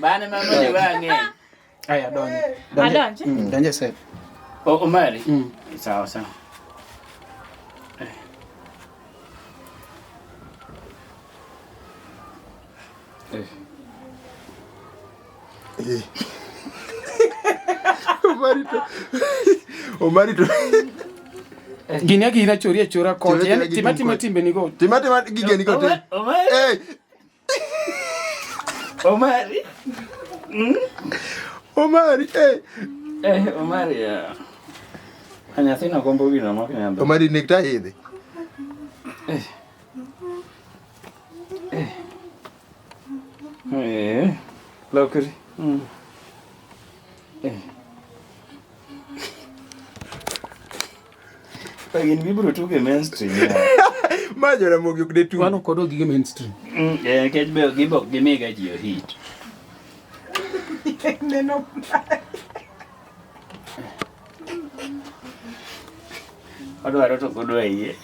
Bane ma mondo wang'e. Aya donje. Adonje? Donje set. O Omari. Sawa sawa. Eh. Eh. Omari to Omari to Gini agina chori achora kocha. Chori Yani achora gi tima dum tima kocha. timbe nigo. tima tima gigeni go te. Omari. Eh, Omari. Omari eh. Eh, Omari ya. Nyathino gombo gino mok nyal. Omari nek ta idhi. Eh. Lokri. Eh. Pa gin gibiro tugo e mainstream. ya. Ma Jaramogi ok de tu. Wan ok wadwa gige mainstream. Eh, nikech be gibo gimiga ji ohit. Neno Odwaro to ok odwa yie.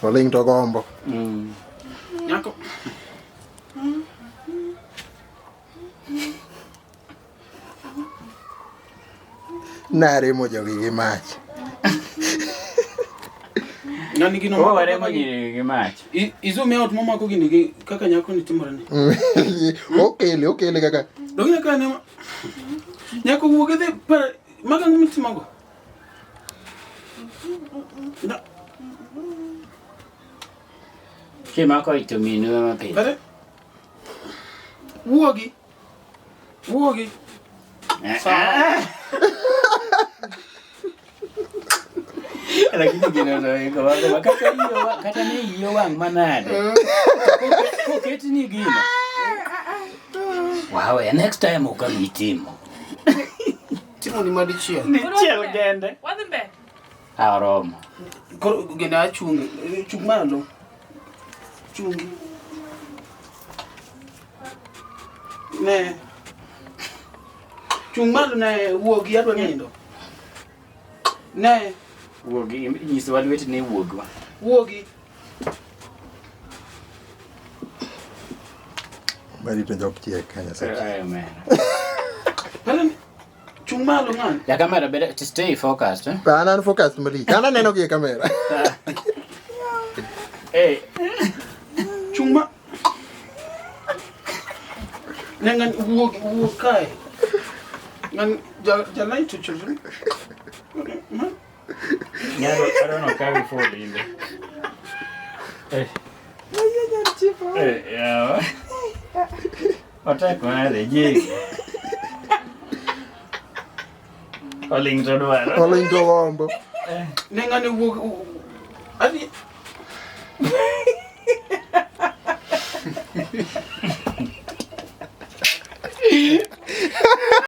Oling to gombo. Nyako. Naremo jogi gi mach. Ng'ani gino Oh, mako waremo kaka nyiri gi mach. I zoom out momako gini gi kaka nyako ni timore ni. Okele okele kaka. Dong nyaka ne nyako wuog idhi para maga ang'o mitimogo? Na, Kimako ich to minu ema pidho. kare wuogi. Wuogi. Eh, Lakini gino to iko wako kata iyo kata ne iyo wang' manade. Koket ni gino. Wawe, next time ok abi timo. Timo ni madichiel. Dichiel kende. Wadhi mbele. Aromo. Koro gende achunge. Chung malo. Chungi. Ne. Chung malo ne wuogi adwa nindo. Ne Wuogi, nyiswa lwetni wuogwa. wuogi. Omari to jok chiek ka Nyasaye. Ay, omera. Pare chung malo ng'ani. Ja kamera better to stay focused, eh? An an focus malich. An aneno gi e kamera. Eh, Chung ma. Ne ng'ani wuog wuog kae. Ng'ani ja ja light ochore. Ma nyalo I don't know kawi full inde. Eh. Eh, yawa. Otek manade jegi. Oling' to dwaro. Oling to gombo. ne ng'ani wuog adhi.